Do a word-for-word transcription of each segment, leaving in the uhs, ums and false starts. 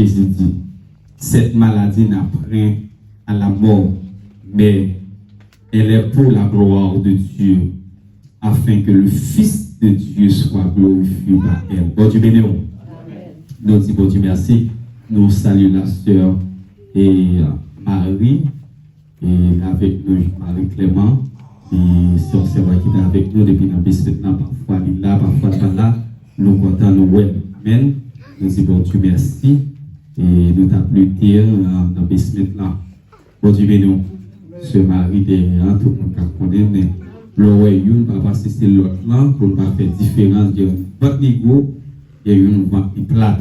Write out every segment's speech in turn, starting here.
Jésus dit, cette maladie n'a point à la mort, mais elle est pour la gloire de Dieu, afin que le Fils de Dieu soit glorifié par elle. Bondye beni w. Nou di Bondye mèsi. Nou salye la sè e Marie. E avèk nou Marie Clément, e se yon sè ki te avèk nou depi nan basement lan, pafwa li la, pafwa l pa la, nou kontan nou wè l. Amèn. Nou di Bondye mèsi. E nou t ap lite nan, nan basement lan. Bondye beni w. Sè Marie dèyè an, tout moun ka konnen, men lè w wè youn pa pase se lòt lan, pou n pa fè diferans, gen youn vant li gwo, gen youn vant li plat.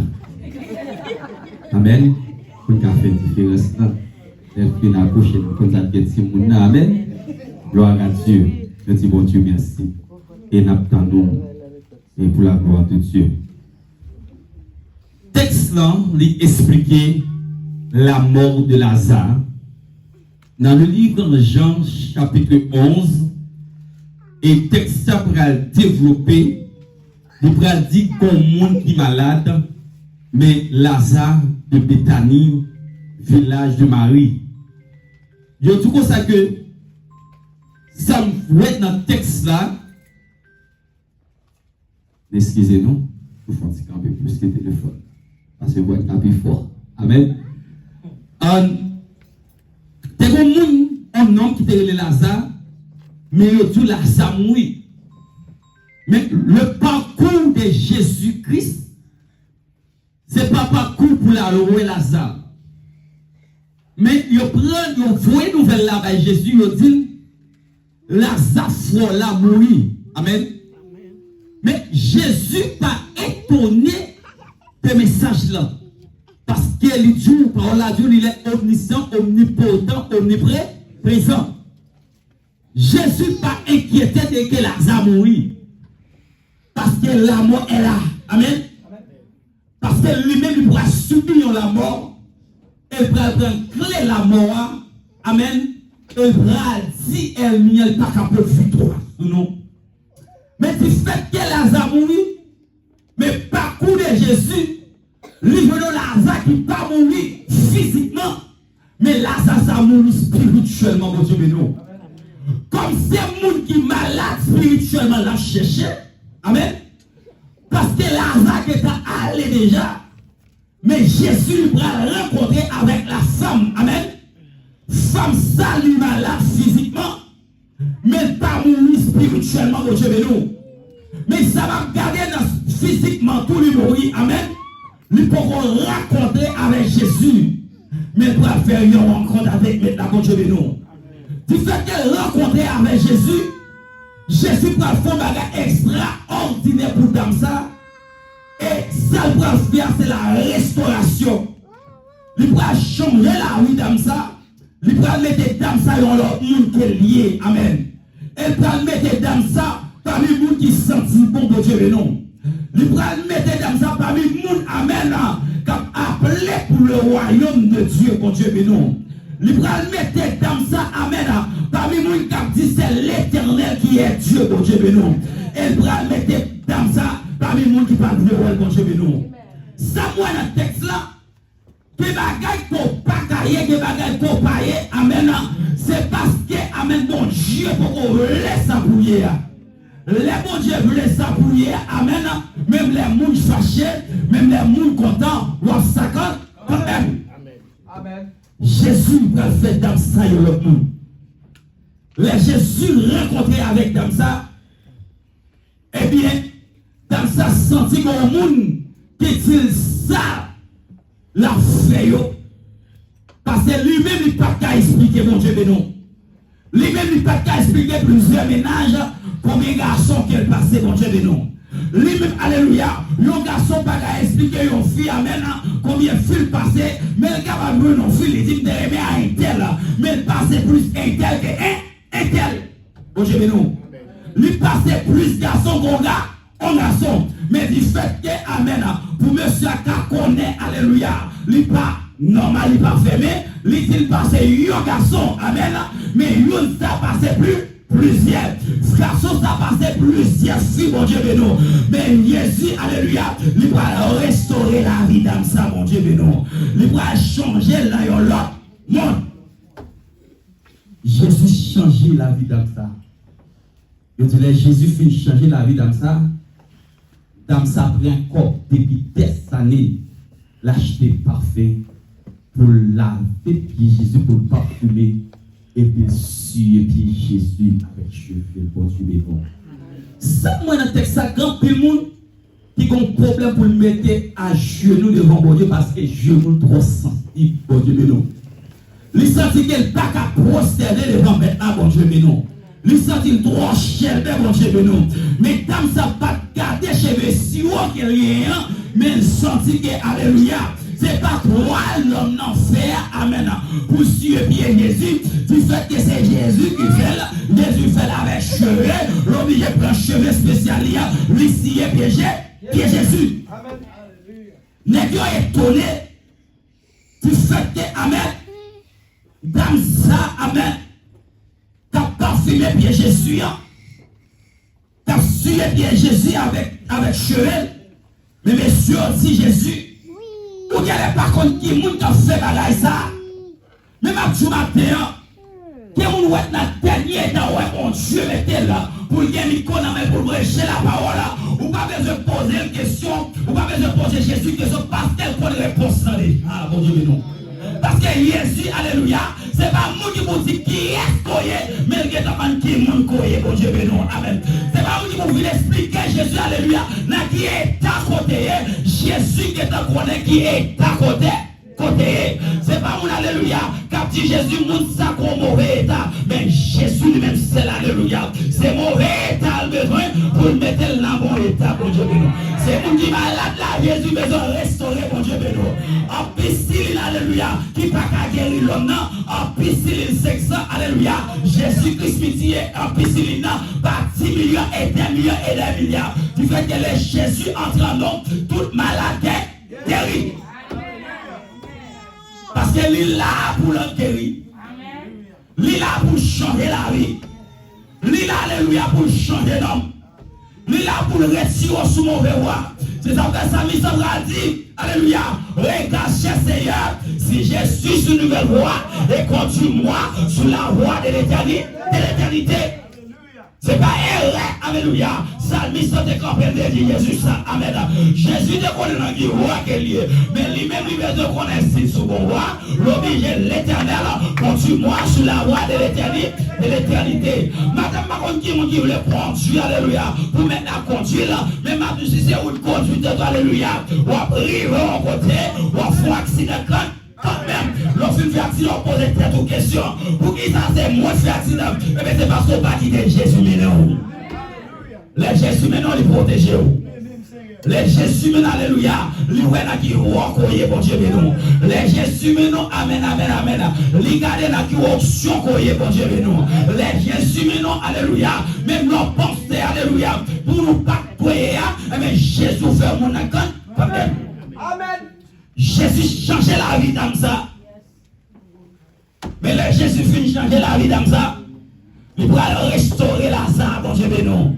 Amèn. Pou n ka fè diferans lan. Lè fin akouche, nou konn sa gen timoun nan. Amèn. Gloire à Dieu. Nou di Bondye mèsi. E n ap tann ou. E pour la gloire de Dieu. Tèks lan, li eksplike la mò de Laza. Nan le livre de Jean, chapitre onze, e tèks sa pral devlope, li pral di gon moun ki malad, men Laza de Betani, vilaj de Mari. Yo di konsa ke sa m wè nan tèks la, eskize nou, nou fè yon ti kanpe plis ke telefòn. Paske vwa ta pi fò. Amèn. An, te gon moun, yon nonm ki te rele Laza, men yo di w Laza mouri. Men le parcours de Jésus-Christ, se pa pakou pou l al wè Laza. Men yo pran, yo voye nouvèl la bay Jezi, yo di l, Laza frè w la mouri. Amèn. Men Jezi pa etone de mesaj lan. Paske li di w, pawòl la di w, li lè omnisyan, omnipotan, omniprezan. Jezi pa enkyete de ke Laza mouri. Paske la mò è la. Amèn. Paske li menm li pral sibi yon lanmò, e l pral pran kle lanmò a, amèn, e l pral di ènmi an li pa ka pran viktwa sou nou. Men difèt ke Laza mouri, men pakou de Jezi, li jwenn yon Laza ki pa mouri fizikman, men Laza sa mouri espirityèlman, Bondye beni w. Kòm se moun ki malad espirityèlman l ap chèche, amèn, paske Laza gentan ale deja, men Jezi li pral rankontre avèk la fanm, amèn. Fanm sa li malad fizikman, men l pa mouri espirityèlman, Bondye beni w. Men sa m ap gade nan fizikman tou li mouri, amèn. Li poko rankontre avèk Jezi, men l pral fè yon rankont avèk Mèt la, Bondye beni w. Difèt ke l rankontre avèk Jezi, Jezi pral fè yon bagay ekstraòdinè pou dam sa, e sa l pral fè a se la restorasyon. Li pral chanje lavi dam sa, li pral mete dam sa yon lòt moun ke l ye. Amèn. E l pral mete dam sa pami moun ki santi bon, Bondye beni w. Li pral mete dam sa pami moun, amèn, k ap aple pour le royaume de Dieu, Bondye beni w. Li pral mete dam sa, amèn, pami moun k ap di c'est l'Éternel qui est Dieu, Bondye beni w. E l pral mete dam sa pami moun ki pa vle wè l, Bondye beni w. Sa m wè nan tèks la, gen bagay ke w pa ka ye, gen bagay ke w pa ye, amèn, se paske, amèn, Bondye poko vle sa pou w ye a. Lè Bondye vle sa pou w ye a, amèn, menm lè moun fache, menm lè moun kontan, w ap sa kanmenm. Amèn. Jezi pral fè dam sa yon lòt moun. Lè Jezi rankontre avèk dam sa, ebyen, dam sa santi gen yon moun ki di l sa l ap fè yo. Paske li menm, li pa t ka esplike, Bondye beni w. Li menm, li pa t ka esplike plizyè mennaj, konbyen gason ke l pase, Bondye beni w. Li menm, alelouya, yon gason pa ka esplike yon fi, amèn, konbyen fi l pase, men l kapab jwenn yon fi, li di, "M te renmen a entèl, men l pase plis entèl ke en, entèl." Bondye beni w. Li pase plis gason ke yon ga-, yon gason. Men difèt ke, amèn, pou mesye a ka konnen, alelouya, li pa nòmal, li pa fèmen, li di l pase yon gason, amèn, men youn sa pase plis, plizyè gason sa pase plizyè fi, Bondye beni w. Men Jezi, alelouya, li pral restore lavi dam sa, Bondye beni w. Li pral chanje l nan yon lòt mond. Jezi chanje lavi dam sa. Yo di lè Jezi fin chanje lavi dam sa, dam sa pran kòb depi dèzane, l achte pafen pou l lave pye Jezi, pou l pafime, epi l siye pye Jezi avèk cheve l. Bondye beni w. Sa m wè nan tèks sa, gen anpil moun ki gen pwoblèm pou l mete ajenou devan Bondye paske jenou l twò sansib, Bondye beni w. Li santi ke l pa ka pwostène devan Mèt la, Bondye beni w. Li santi l twò chèlbè, Bondye beni w. Men dam sa pa t gade cheve siwo ke l genyen an, men l santi ke, alelouya, se pa twal lòm nan fè a, amèn, pou siye pye Jezi, difèt ke se Jezi ki fè l, Jezi fè l avèk cheve, l oblije pran cheve espesyal li an, li siye pye Je-, pye Jezi. Nèg yo etone difèt ke, amèn, dam sa, amèn, k ap pafime pye Jezi an, k ap siye pye Jezi avèk, avèk cheve l. Men mesye yo di Jezi, ou genlè pa konn ki moun k ap fè bagay sa a. Men m ap di w maten an, gen moun ou wè nan dènye tan, ou wè Bondye mete l pou l gen mikwo nan men l pou l preche lapawòl la. Ou pa bezwen poze l kesyon, ou pa bezwen poze Jezi kesyon, paske l konn repons lan deja. Bondye beni w. Paske Jezi, alelouya, se pa moun ki pou di kiyès ke w ye, men l gentan konn ki moun ke w ye, Bondye beni w, amèn. Se pa moun ki pou vin eksplike Jezi, alelouya, nan ki eta ke w te ye, Jezi gentan konnen ki eta ke w te, ke w te ye. Se pa moun, alelouya, k ap di Jezi, moun sa gen yon move eta. Men Jezi li menm sèl, alelouya, se move eta l bezwen pou l mete l nan bon eta, Bondye beni w. Se moun ki malad la, Jezi bezwen restore, Bondye beni w. Anpisilin, alelouya, ki pa ka geri lòm nan, anpisilin senk san, alelouya, Jezi Kris mitiye anpisilin nan pa ti milyon e dè milyon e dè milya. Difèt ke lè Jezi antre an nonm, tout malad gen geri. Paske li la pou lòt geri. Li la pou l chanje lavi. Li la, alelouya, pou l chanje nonm. Li la pou l retire w sou move vwa. Se sa k fè salmis lan pral di, alelouya, regarde, cher Seigneur, si je suis sur une nouvelle voie et conduis-moi sur la voie de l'éterni-, de l'éternité. Se pa erè, alelouya. Salmis lan te kanpe, l te di Jezi sa, amèn. Jezi te konnen nan ki vwa ke l ye, men li menm li bezwen konnen si l sou bon vwa, l oblije Letènèl, conduis-moi sur la voie de l'éterni-, de l'éternité. Maten m pa konn ki moun ki vle kondui, alelouya, pou mèt la kondui l, men m ap di w si se wout kondui tèt ou, alelouya, w ap rive yon kote, w ap fè yon aksidan kan Kanmenm, lè w fin fè aksidan, w poze tèt ou kesyon, poukisa se mwen k fè aksidan? Ebyen, se paske w pa kite Jezi mennen w. Lè Jezi mennen w, li pwoteje w. Lè Jezi mennen w, alelouya, li wè nan ki vwa ke w ye, Bondye beni w. Lè Jezi mennen w, amèn, amèn, amèn, li gade nan ki onksyon ke w ye, Bondye beni w. Lè Jezi mennen w, alelouya, menm lè w panse, alelouya, pou nou pa t dwe ye a, ebyen, Jezi fè moun nan kanmenm. Amèn. Jezi chanje lavi dam sa. Men lè Jezi fin chanje lavi dam sa, li pral restore Laza, Bondye beni w.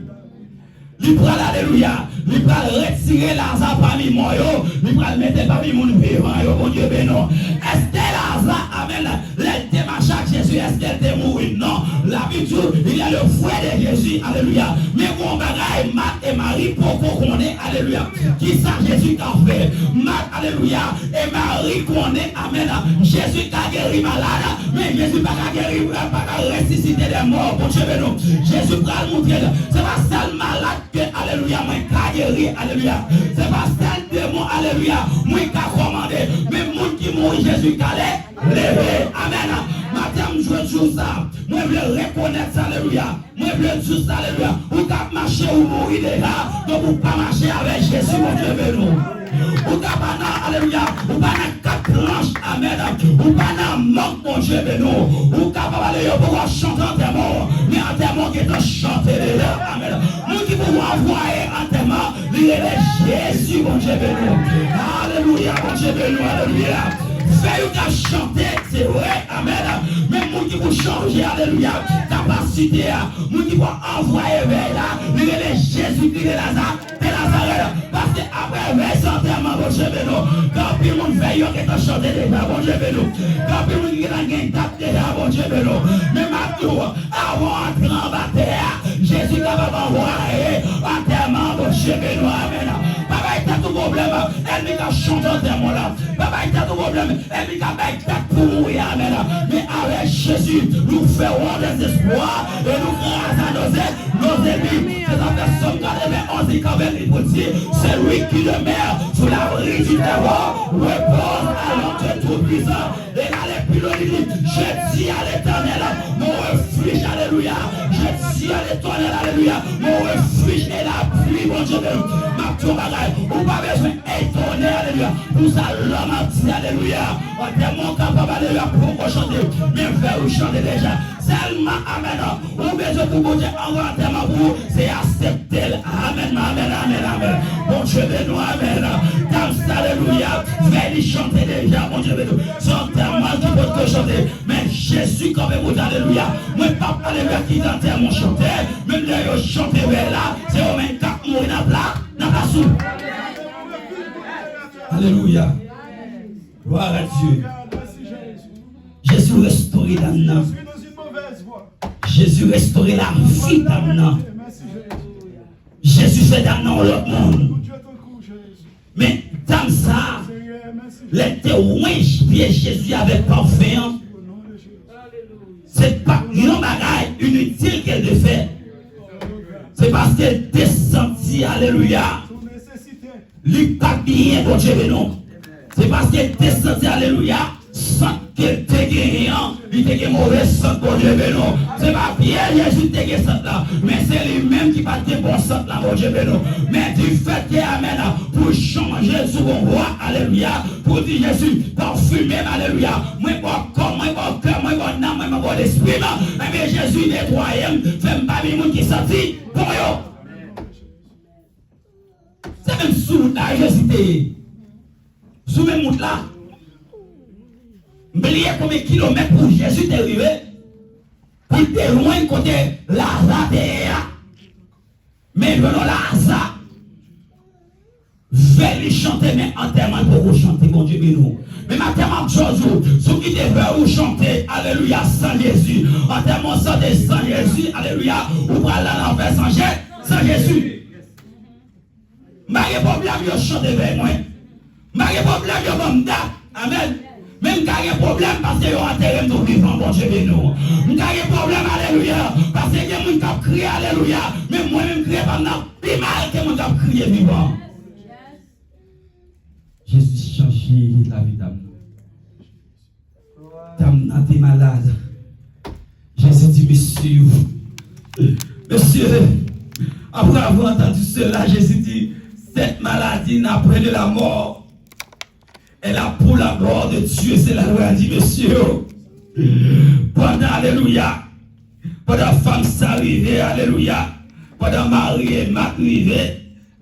Li pral, alelouya, li pral retire Laza pami mò yo, li pral mete l pami moun vivan yo, Bondye beni w. Èske Laza, amèn, lè l te mache ak Jezi, èske l te mouri? Non. Labib di w, il y a le frère de Jésus, alelouya. Men gon bagay, Mat e Mari poko konnen, alelouya, kisa Jezi ka fè. Mat, alelouya, e Mari konnen, amèn, Jezi ka geri malad, men Jezi pa ka geri, pa ka resisite dè mò. Bondye beni w. Jezi pral montre l, se pa sèl malad ke, alelouya, mwen ka geri, alelouya. Se pa sèl demon, alelouya, mwen ka kòmande, men moun ki mouri, Jezi ka le-, leve. Amèn. Maten m jwe jou sa, mwen vle rekonèt sa, alelouya. Mwen vle di w sa, alelouya. Ou k ap mache, ou mouri deja. Donk, ou pa mache avèk Jezi, Bondye beni w. Ou ka pa nan, alelouya, ou pa nan kat planch, amèn. Ou pa nan mòg, Bondye beni w. Ou kapab, alelouya, poko chante antèman w, men antèman w gentan chante deja, amèn. Moun ki pou anvwaye antèman, li rele Jezi, Bondye beni w. Alelouya, Bondye beni w, alelouya. Fèy ou k ap chante, se vre, amèn. Men moun ki pou chanje, alelouya, kapasite a, moun ki pou anvwaye vèy la, li rele Jezikri de Laza, de Nazarèt. Paske apre vèy se antèman, Bondye beni w. Gen anpil moun vèy yo gentan chante deja, Bondye beni w. Gen anpil moun ki gentan gen dat deja, Bondye beni w. Men m ap di w, avan w antre anba tè a, Jezi kapab anvwaye antèman, Bondye beni w, amèn. Pa bay tèt ou pwoblèm, ènmi k ap chante antèman w la. Pa bay tèt ou pwoblèm, ènmi k ap bay tèt pou mouri, amèn. Men avèk Jezi, nou fè won dezespwa e nou kraze nos, nos ennemis. Se sa k fè Sòm katrevenn onz li kanpe li pou di, Celui qui demeure sous l'abri du Très-Haut repose à l'ombre du Tout-Puissant. E l ale pi lwen, li di, Je dis à l'Éternel, mon refuge, alelouya. Je dis à l'Éternel, alelouya, mon refuge et l'appui, Bondye beni w. M ap di w yon bagay, ou pa bezwen etone, alelouya, pou sa lòm ap di, alelouya. Antèman w kapab, alelouya, poko chante, men vèy ou chante deja. Sèlman, amèn, ou bezwen pou Bondye anvoye antèman pou ou, se aksepte l. Amèn, amèn, amèn, amèn. Bondye beni w, amèn. Dam sa, alelouya, vèy li chante deja, Bondye beni w. Se antèman ki potko chante, men Jezi kanpe pou di, alelouya. Mwen p ap, alelouya, kite antèman w chante, menm lè yo chante vèy la, se yo menm k ap mouri nan pla, nan plas ou. Alelouya. Glwa a Dye. Jezi restore dam nan. Jezi restore lavi dam nan. Jezi fè dam nan yon lòt moun. Men dam sa, lè l te wenj pye Jezi avèk pafen an, se pa t yon bagay initil ke l te fè. Se paske l te santi, alelouya, li pa t byen, Bondye beni w. Se paske l te santi, alelouya, sant ke l te genyen an, li te gen move sant, Bondye beni w. Se pa pye Jezi te gen sant la, men se li menm ki pa t gen bon sant la, Bondye beni w. Men difèt ke, amèn, pou chanje sou bon vwa, alelouya, pou di Jezi, pafime m, alelouya. Mwen ba w kò m, mwen ba w kè m, mwen ba w nanm mwen, mwen ba w lespri m. Ebyen, Jezi netwaye m, fè m pami moun ki santi bon yo. Se menm sou wout la Jezi te ye. Sou menm wout la. M bliye konbyen kilomèt pou Jezi te rive, pou l te jwenn kote Laza te ye a. Men jwenn yon Laza. Vèy li chante, men antèman l poko chante, Bondye beni w. Men maten m ap di w, si w kite vèy ou chante, alelouya, san Jezi, antèman w chante san Jezi, alelouya, ou pral nan lanfè san Je-, san Jezi. M pa gen pwoblèm yo chante vèy mwen. M pa gen pwoblèm yo ban m dat. Amèn. Men m ka gen pwoblèm paske yo antere m tou vivan, Bondye beni w. M ka gen pwoblèm, alelouya, paske gen moun k ap kriye, alelouya, men mwen menm kriye pa m nan pi mal ke moun k ap kriye vivan. Jezi chanje lavi dam nan. Dam nan te malad. Jezi di, Mesye, mesye, après avoir entendu cela, Jésus dit, cette maladie n'a point de la mort. Elle a pour la gloire de Dieu. Se la lwa di mesye yo. Pandan, alelouya, pandan fanm sa rive, alelouya, pandan Mari e Mat rive,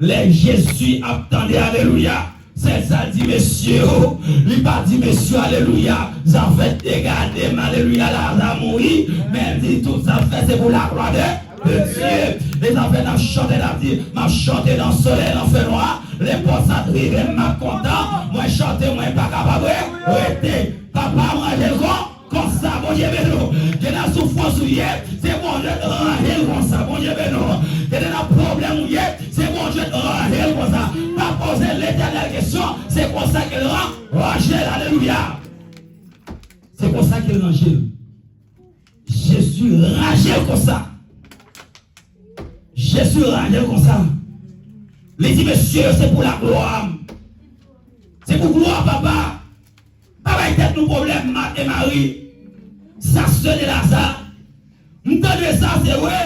lè Jezi ap tande, alelouya, sèl sa l di mesye yo, li pa di mesye yo, alelouya, zafè degade m, alelouya, Laza mouri, men l di tout sa fè se pou laglwa de, de Dye. E zafè n ap chante, n ap di, m ap chante nan solèy, nan fènwa, lè pòs sa rive m, m ap kontan, mwen chante, mwen pa kapab re-, rete. Papa, mwen ranje l kon Konsa, Bondye beni w. Gen nan soufrans ou ye, se Bondye k ranje l konsa, Bondye beni w. Gen nan pwoblèm ou ye, se Bondye k ranje l konsa. Pa poze Letènèl kesyon, se konsa ke l ran-, ranje l. Alelouya. Se konsa ke l ranje l. Jezi ranje l konsa. Jezi ranje l konsa. Li di, mesye yo, se pou laglwa m. Se pou glwa Papa. Pa bay tèt nou pwoblèm, Mat e Mari, sa sè de Laza. M tande sa, se vre.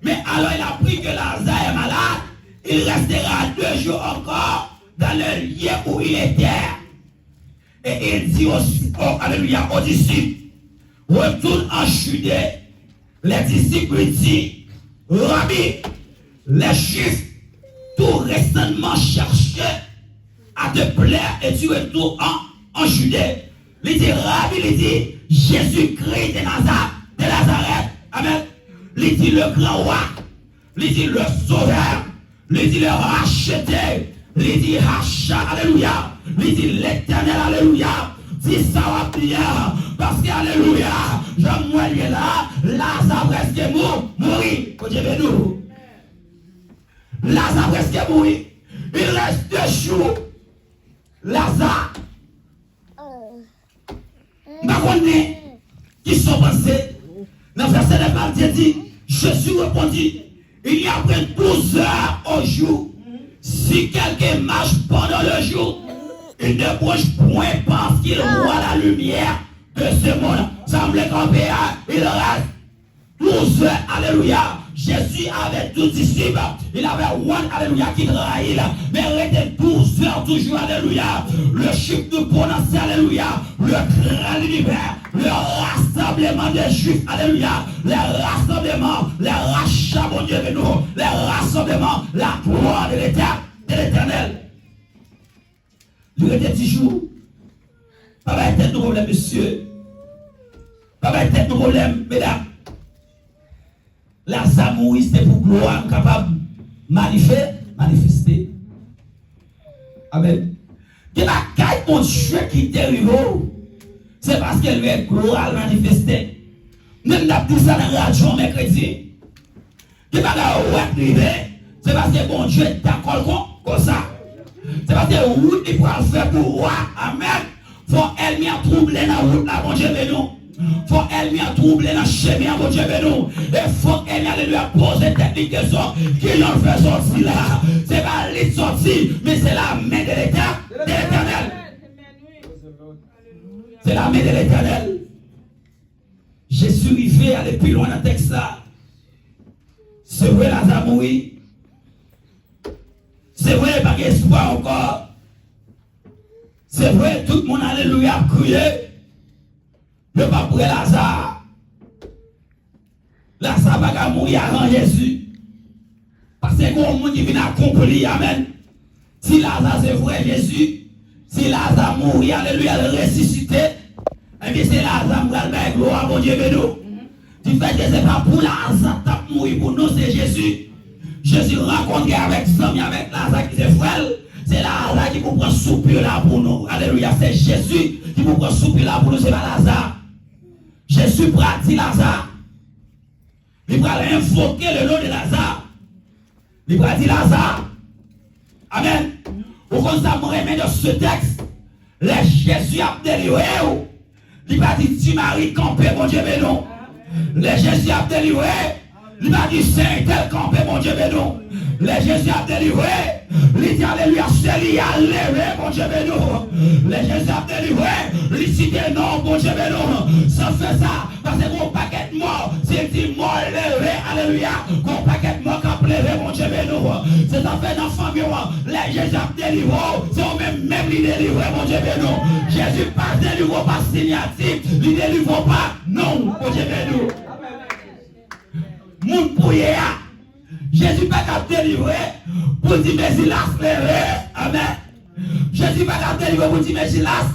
Mais alors il apprit que Lazare est malade. Il restera deux jours encore dans le lieu où il était. Et il dit aussi, oh, alelouya, aux disciples, retourne en Judée. Les disciples lui dirent, Rabbi, les Juifs tout récemment cherchaient à te plaire et tu retournes en, en Judée. Li di, Rabi, li di, Jezikri de Naza-, de Nazarèt. Amèn. Li di, le gran wa. Li di, le Sovè. Li di, le rachete. Li di, Hacha, alelouya. Li di, Letènèl, alelouya. Di sa w ap di a. Paske, alelouya, jan m wè l ye la, Laza prèske mou-, mouri. Bondye beni w. Laza prèske mouri. Il reste deux jours. Laza. M pa konnen ki sa w panse. Nan vèsè nèf la, Bondye di, Jésus répondit, il y a près douze heures au jour, si quelqu'un marche pendant le jour, il ne bronche point parce qu'il voit la lumière de ce monde. Sa m vle kanpe a, il reste Douz zè, alelouya. Jezi avè douz disip, il avè one, alelouya, ki trayi l. Men rete douz zè toujou, alelouya. Le chiffre de bonheur, c'est, alelouya, le grand univers, le rassemblement des Juifs, alelouya. Le rassemblement, le racha, Bondye beni w, le rassemblement, la gloire de l'Éternel, de l'Éternel. Li rete dis jou. Pa bay tèt nou pwoblèm, mesye. Pa bay tèt nou pwoblèm, medam. Laza mouri, se pou glwa n kapab manife-, manifeste. Amèn. Gen bagay Bondye ki te rive w, se paske l vle glwa l manifeste. Menm n ap di sa nan radyo mèkredi. Gen bagay ou wè k rive, se paske Bondye dakò l kon, konsa. Se paske wout li pral fè pou ou a, amèn. Fò ènmi an twouble nan wout la, Bondye beni w. Fò ènmi an twouble nan chemen an, Bondye beni w. E fò ènmi an, alelouya, poze tèt li kesyon, ki jan l fè sòti la? Se pa li t sòti, men se la men de Leta-, de Letènèl. Se la men de Letènèl. Jezi rive ale pi lwen nan tèks la. Se vre, Laza mouri. Se vre, pa gen espwa ankò. Se vre, tout moun, alelouya, ap kriye. Yo p ap wè Laza. Laza pa ka mouri avan Jezi. Paske gen yon moun ki vin akonpli, amèn. Si Laza se vrè Jezi, si Laza mouri, alelouya, l resisite, ebyen, se Laza m pral bay glwa, Bondye beni w. Difèt ke se pa pou Laza t ap mouri pou nou, se Jezi. Jezi rankontre avèk zanmi avèk Laza ki se frè l. Se Laza ki pou pran soupi la pou nou. Alelouya, se Jezi ki pou pran soupi la pou nou, se pa Laza. Jezi pral di Laza. Li pral envoke le non de Laza. Li pral di Laza. Amèn. Ou konn sa m renmen de se tèks? Lè Jezi ap delivre w, li pa di, Ti Mari, kanpe, Bondye beni w. Lè Jezi ap delivre, li pa di, Sentèl, kanpe, Bondye beni w. Lè Jezi ap delivre, li di, alelouya, seli a leve, Bondye beni w. Lè Jezi ap delivre, li site non, Bondye beni w. Sa fè sa, paske gon pakèt mò, si l di mò leve, alelouya, gon pakèt mò k ap leve, Bondye beni w. Se sa fè nan fanmi w, lè Jezi ap delivre w, se ou menm menm li delivre, Bondye beni w. Jezi pa delivre w pa siyati, li delivre w pa non, Bondye beni w. Moun pou ye a, Jezi pa ka delivre pou di Mesilas leve. Amèn. Jezi pa ka delivre pou di Mesilas,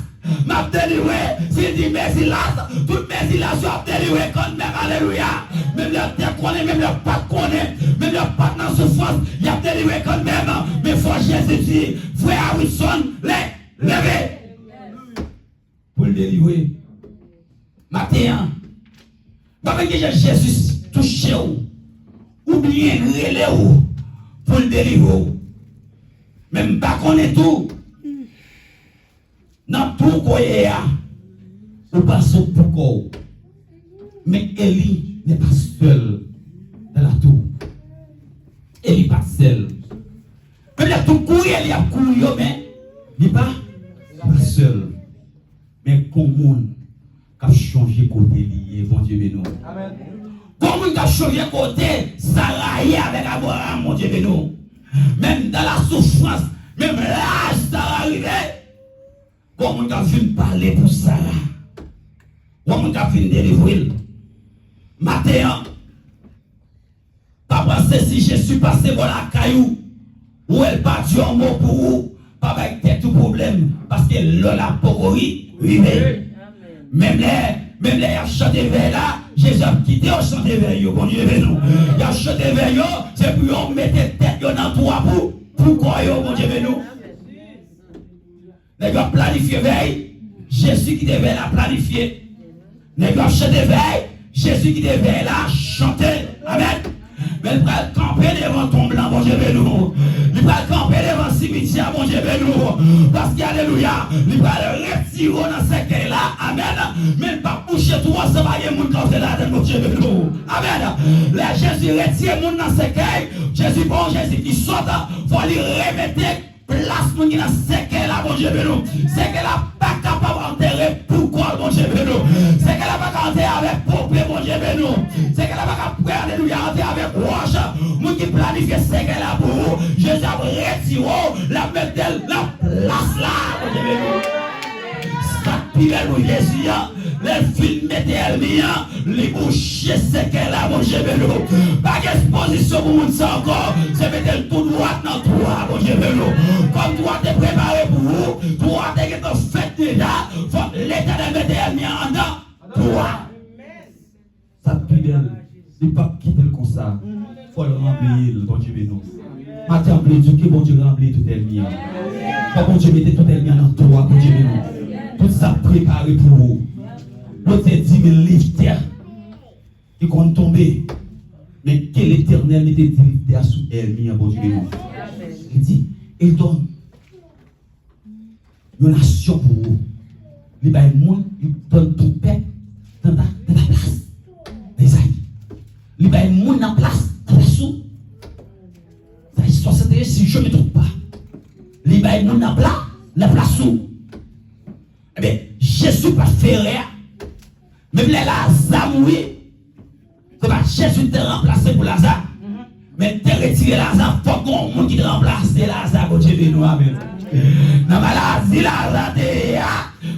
m ap delivre. Si l di Mesilas, tout Mesilas yo ap delivre kanmenm. Alelouya. Menm lè yo te konnen, menm lè yo pa t konnen, menm lè yo pa t nan soufrans, y ap delivre kanmenm. Men fò Jezi di, frè Harrison, lè, leve. Pou l delivre. Maten an, m pa konn kijan Jezi touche w, oubyen rele w pou l delivre w. Men m pa konnen tou, nan tou w ye a, ou panse w pou kò w. Men Eli n'est pas seul dans la tour. Eli pa t sèl. Menm lè tout kouri Eli ap kouri yo, men li pa, li pa sèl. Men gon moun k ap chonje kote li ye, Bondye beni w. Amèn. Gon moun k ap chonje kote Sara ye avèk Abraram, Bondye beni w. Menm dans la souffrance, menm laj Sara rive, gon moun k ap vin pale pou Sara. Gon moun k ap vin delivre l. Maten an, pa panse si Jezi pase bò lakay ou, ou wè l pa di yon mo pou ou, pa bay tèt ou pwoblèm, paske lè w la poko ri-, rive. Menm lè, menm lè y ap chante vèy la, Jezi ap kite yo chante vèy yo, Bondye beni w. Y ap chante vèy yo, se pou yo mete tèt yo nan twa pou, pou kò yo, Bondye beni w. Nèg yo ap planifye vèy, Jezi kite vèy la planifye. Nèg yo ap chante vèy, Jezi kite vèy la chante. Amèn. Men li pral kanpe devan tonm lan, Bondye beni w. Li pral kanpe devan simityè, Bondye beni w. Paske, alelouya, li pral retire w nan sèkèy la. Amèn. Men li p ap bouche twou an san pa gen moun k antre ladan l, Bondye beni w. Amèn. Lè Jezi retire moun nan sèkèy, Jezi pa yon Jezi ki sòt, fò li remete plas moun ki nan sèkèy la, Bondye beni w. Sèkèy la pa kapab antere pou kò l, Bondye beni w. Sèkèy la pa ka antere avèk pope, Bondye beni w. Sèkèy la pa ka, alelouya, antre avèk wòch. Moun ki planifye sèkèy la pou ou, Jezi ap retire w, l ap mete l nan plas la, Bondye beni w. Sa k pi bèl pou Jezi a, lè l fin mete ènmi an, li bouche sèkèy la, Bondye beni w. Pa gen pozisyon pou moun sa ankò, se mete l tou dwat nan twa, Bondye beni w. Kòm twa te prepare pou ou, twa te gentan fèt deja, fòk Letènèl mete ènmi an anndan twa. Sa k pi bèl, li p ap kite l konsa. Fò l ranble l, Bondye beni w. Maten an, m vle di w ke Bondye ranble tout ènmi an. Fò Bondye mete tout ènmi an nan twa, Bondye beni w. Tout sa k prepare pou ou. Bondye di men liv tè ki konn tonbe. Men ke Letènèl mete di liv tè a sou ènmi an, Bondye beni w. Li di, Edòm, yon nasyon pou ou. Li bay moun, li donn tou pèp dans ta, dans ta place. Ezayi. Li bay moun nan plas, nan plas ou. Ezayi swasannteyen, si je me trompe pas. Li bay moun nan pla, nan plas ou. Ebyen, Jezi pa t fè erè a. Menm lè Laza mouri, se pa Jezi te ranplase pou Laza, men te retire Laza, fòk gen yon moun ki te ranplase Laza, Bondye beni w, amèn. Nan maladi Laza te ye a,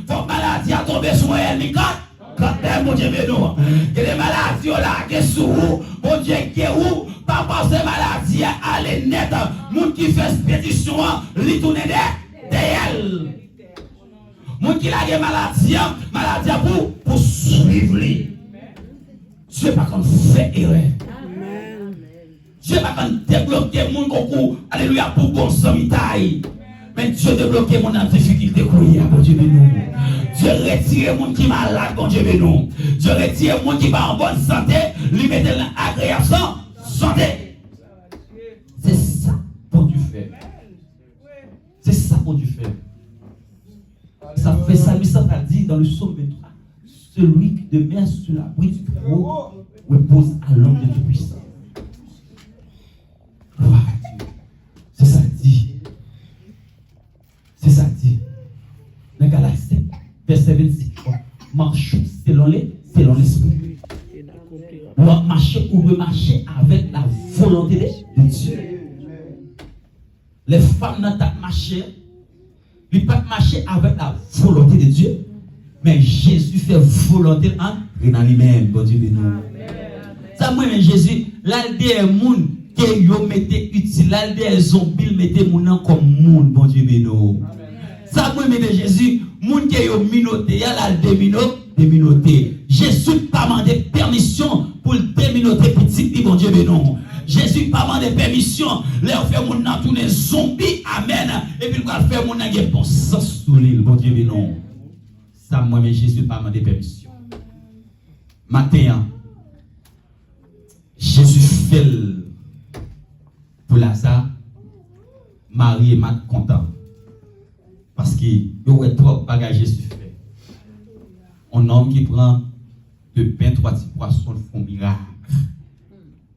fòk maladi a tonbe sou yon ènmi kant, kantmenm, Bondye beni w. Gen de maladi yo lage sou ou, Bondye geri w, pa pase maladi a ale nèt. Moun ki fè ekspedisyon an, li tounen dè, dèyè l. Moun ki lage maladi an, maladi an pou, pou swiv li. Dye pa konn fè erè. Dye pa konn debloke moun konkou, alelouya, pou bon zanmitay. Men Dye debloke moun nan difikilte kou li a, Bondye beni w. Dye retire moun ki malad, Bondye beni w. Dye retire moun ki pa an bòn sante, li mete l nan agreyab san sante. Se sa Bondye fè. Se sa Bondye fè. Sa fè salmis la ta di dans le psaume vingt-trois, celui qui demeure sous l'abri du Très-Haut repose à l'ombre du Tout-Puissant. Gloire à Dieu. Se sa l di. Se sa l di. Nan Galat senk, vèsè vennsenk, marchons selon le, selon l'esprit. W ap mache, ou dwe mache avèk la volonte de, de Dye. Lè fanm nan t ap mache, li pa t mache avèk la volonte de Dye, men Jezi fè volonte l antre nan li menm. Bondye beni w. Sa m renmen Jezi, l al dèyè moun ke yo mete itil, l al dèyè zonbi, l mete moun nan kòm moun. Bondye beni w. Sa m renmen de Jezi, moun ke yo minote a, l al demino-, deminote. Jezi pa mande pèmisyon pou l deminote pitit li, Bondye beni w. Jezi pa mande pèmisyon lè yo fè moun nan tounen zonbi, amèn, epi l pral fè moun nan gen bon sans sou li, Bondye beni w. Sa m renmen, Jezi pa mande pèmisyon. Maten an, Jezi fè l pou Laza, Mari e Mat kontan. Paske yo wè twòp bagay Jezi fè. On nonm ki pran de pen, twa ti pwason, l fè yon mirak.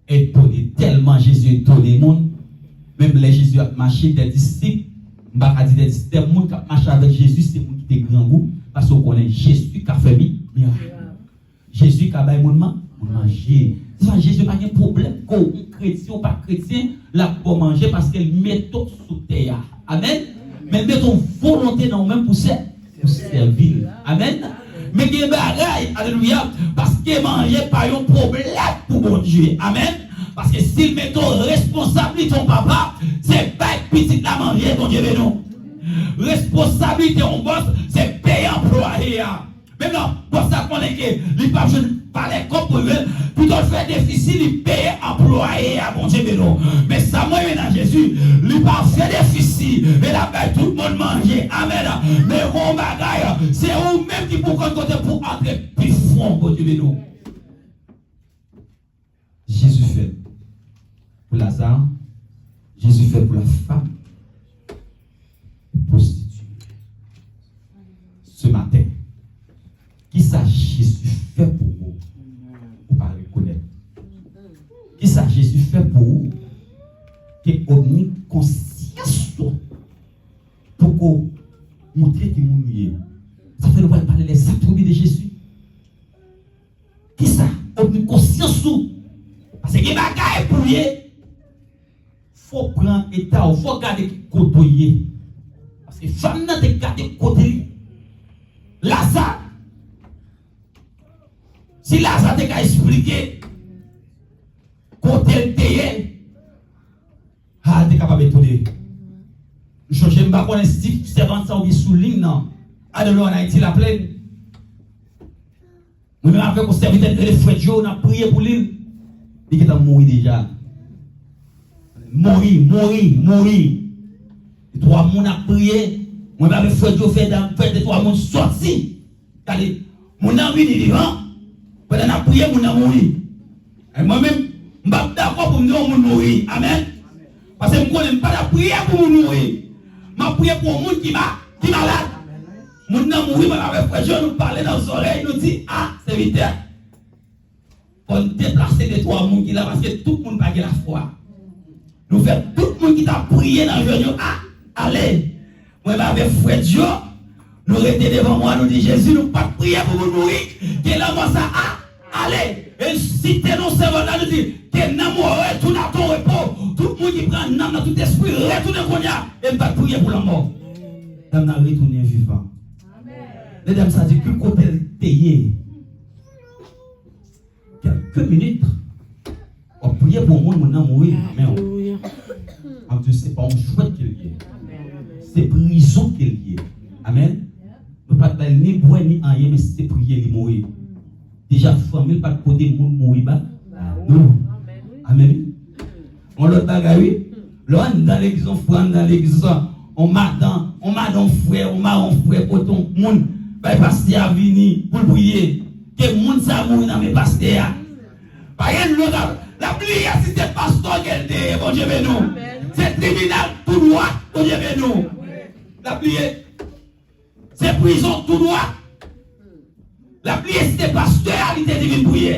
Etone, tèlman Jezi etone moun, menm lè Jezi ap mache, de disip, m pa ka di de disip, de moun k ap mache avèk Jezi, se moun ki te grangou, paske w konnen Jezi ka fè mi-, mirak. Jezi ka bay moun man-, moun manje. Se sa, Jezi pa gen pwoblèm ke w kretyen ou pa kretyen, l ap ba w manje paske l mete w sou tè a. Amèn. Men l mete yon volonte nan ou menm pou sè-, pou sèvi l. Amèn. Men gen bagay, alelouya, paske manje pa yon pwoblèm pou Bondye. Amèn. Paske si l mete w responsablite yon papa, se bay pitit la manje, Bondye beni w. Responsablite yon bòs, se peye anplwaye a. Menm lè w ap ke li p ap jwenn valè kòb pou l jwenn, pito l fè defisi, li peye anplwaye a, Bondye beni w. Men sa mwen renmen nan Jezi, li pa fè defisi, e l ap bay tout moun manje. Amèn. Men yon bagay, se ou menm ki pou konn kote pou antre pi fon, Bondye beni w. Jezi fè l pou Laza, Jezi fè l pou la femme prostituée. Ce matin, kisa Jezi fè pou ou, ou pa rekonèt? Kisa Jezi fè pou ou, ke omnikonsyans ou poko montre ki moun ou ye? Sa fè nou pral pale les attributs de Jésus. Kisa? Omnikonsyans ou. Paske gen bagay pou ye. Fò pran eta w, fò gade ki kote w ye. Paske fanm nan te gade kote li. Laza. Si Laza te ka esplike kote l te ye, a, l te kapab etone. M chonje, m pa konnen si sèvant sa oubyen sou liy nan. I don't know, an Ayiti, Laplèn. Mwen menm avèk yon sèvitè ki rele Frè Djo, n ap priye pou li. Li gentan mouri deja. Mouri, mouri, mouri. De twa moun ap priye. Mwen menm avèk Frè Djo fè dam, fè de twa moun sòti. Gade, moun nan vini vivan. Pandan n ap priye, moun nan mouri. E mwen menm, m p ap dakò pou m di yon moun mouri. Amèn. Paske m konnen m pa t ap priye pou moun mouri. M ap priye pou yon moun ki ma-, ki malad. Moun nan mouri, mwen avèk Frè Djo, nou pale nan zòrèy, nou di, a, sèvitè, fò n deplase de twa moun ki la, paske tout moun pa gen lafwa. Nou fè tout moun ki t ap priye nan jèn yo a, ale. Mwen menm avèk Frè Djo, nou rete devan mwen, nou di, Jezi, nou pa t priye pou moun mouri, ke lanmò sa a, ale. E n site non sèvant la, nou di, ke nanm ou retounen a ton repo. Tout moun ki pran nanm nan, tout espri, retounen kounye a. E n pa t priye pou lanmò. Dam nan retounen vivan. Medam sa di, ki kote l te ye? Kèlke minit, w ap priye pou yon moun, moun nan mouri nan men w. M ap di w, se pa yon jwèt ke l ye. Se prizon ke l ye. Amèn. Nou pa t bay ni bwè ni anyen, men se priye li mouri. Deja, fanmi l pa t pote moun mouri ba nou. Amèn. Yon lòt bagay, wi. Lè w anndan legliz, yon frè anndan legliz, yon madan, yon madan, yon frè, yon madan, yon frè, pote yon moun, bay pastè a vini pou l priye. Ke moun sa a mouri nan men pastè a. Pa gen lòt, l ap bliye si se pastè ke l te ye, Bondye beni w. Se tribinal tou dwat, Bondye beni w. L ap bliye. Se prizon tou dwat. L ap bliye si se pastè a li te di vin priye.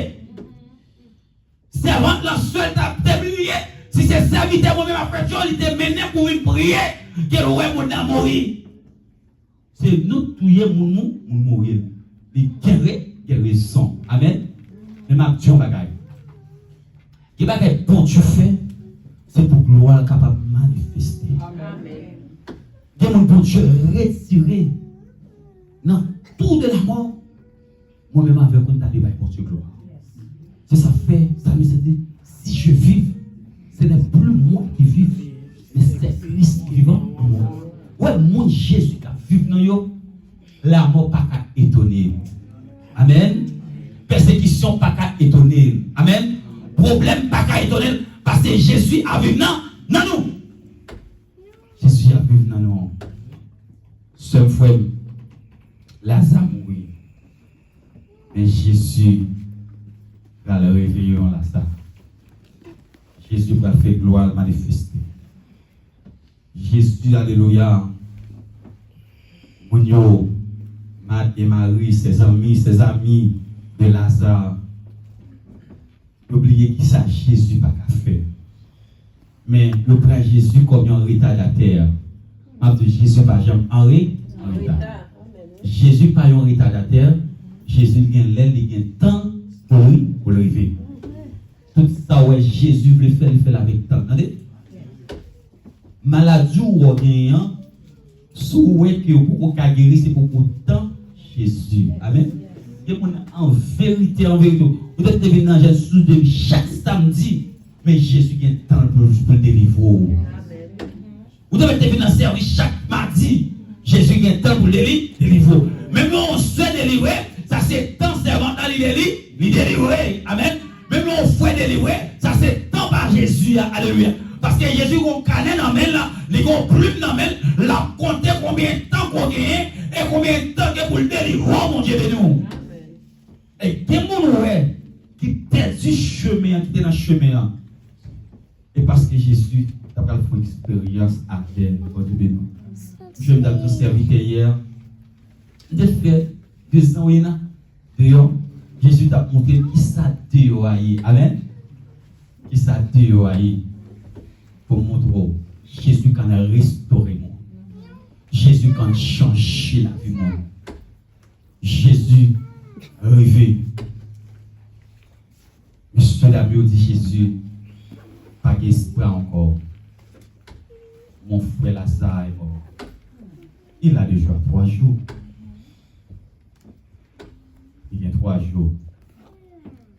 Sèvant lan sèl t ap te bliye, si se sèvitè mwen menm ap fè djòl, li te mennen pou vin priye, ke l wè moun nan mouri. Se nou touye moun nou, moun mouri. Li gen re-, gen rezon. Amèn. Men m ap di yon bagay. Gen bagay Bondye fè, se pou glwa l kapab manifeste. Amèn. Gen moun Bondye retire nan tou de lanmò. Mwen menm avèk ou, n ta dwe bay Bondye glwa. Se sa k fè, Salmis la di, si je vis, ce n'est plus moi qui vis, mais c'est Christ qui vivant en moi. Wè, moun Jezi k ap viv nan yo, lanmò pa ka etone l. Amèn. Pèsekisyon pa ka etone l. Amèn. Pwoblèm pa ka etone l, paske Jezi ap viv nan, nan nou. Jezi ap viv nan nou. Sè m, frè m, Laza mouri. Men Jezi pral reveye yon Laza. Jezi pral fè glwa l manifeste. Jezi, alelouya. Moun yo, Mat e Mari, sèzanmi, sèzanmi de Laza, yo bliye kisa Jezi pa ka fè. Men yo pran Jezi kòm yon retadatè. M ap di, Jezi pa janm an re-, an reta. Jezi pa yon retadatè. Jezi gen lè, li gen tan pou li, pou l rive. Tout sa w wè Jezi vle fè, li fè l avèk tan. Tande? Maladi w wè w genyen an, si w wè ke w poko ka geri, se poko tan Jezi. Amèn. Gen moun an verite, an verite, ou te, te vin nan Jezi sou de chak samdi, men Jezi gen tan pou, pou l delivre w. Ou te mèt te vin nan sèvis chak madi, Jezi gen tan pou l deli-, delivre w. Menm yon sè delivre, sa se tan sèvant de li, li delivre. Amèn. Menm lè yon frè delivre, sa se tan pa Jezi a. Alelouya. Paske Jezi gen yon kanè nan men l la, li gen yon plim nan men l, l ap konte konbyen tan ke w genyen e konbyen tan gen pou l delivre w, Bondye beni w. E gen moun ou wè ki pèdi chemen an, ki te nan chemen an. E paske Jezi t ap pral fè yon eksperyans avè l, Bondye beni w. Jezi t ap di yon sèvitè yè, m te fè de zan wi nan deyò. Jezi t ap montre l kisa deyò a ye. Amèn. Kisa deyò a ye. Pou m montre w, Jezi ka restore moun. Jezi ka chanje lavi moun. Jezi rive. Mesye dam yo di Jezi, pa gen espwa ankò. Mon frè Laza est mort. Il a déjà trois jours. Li gen twa jou.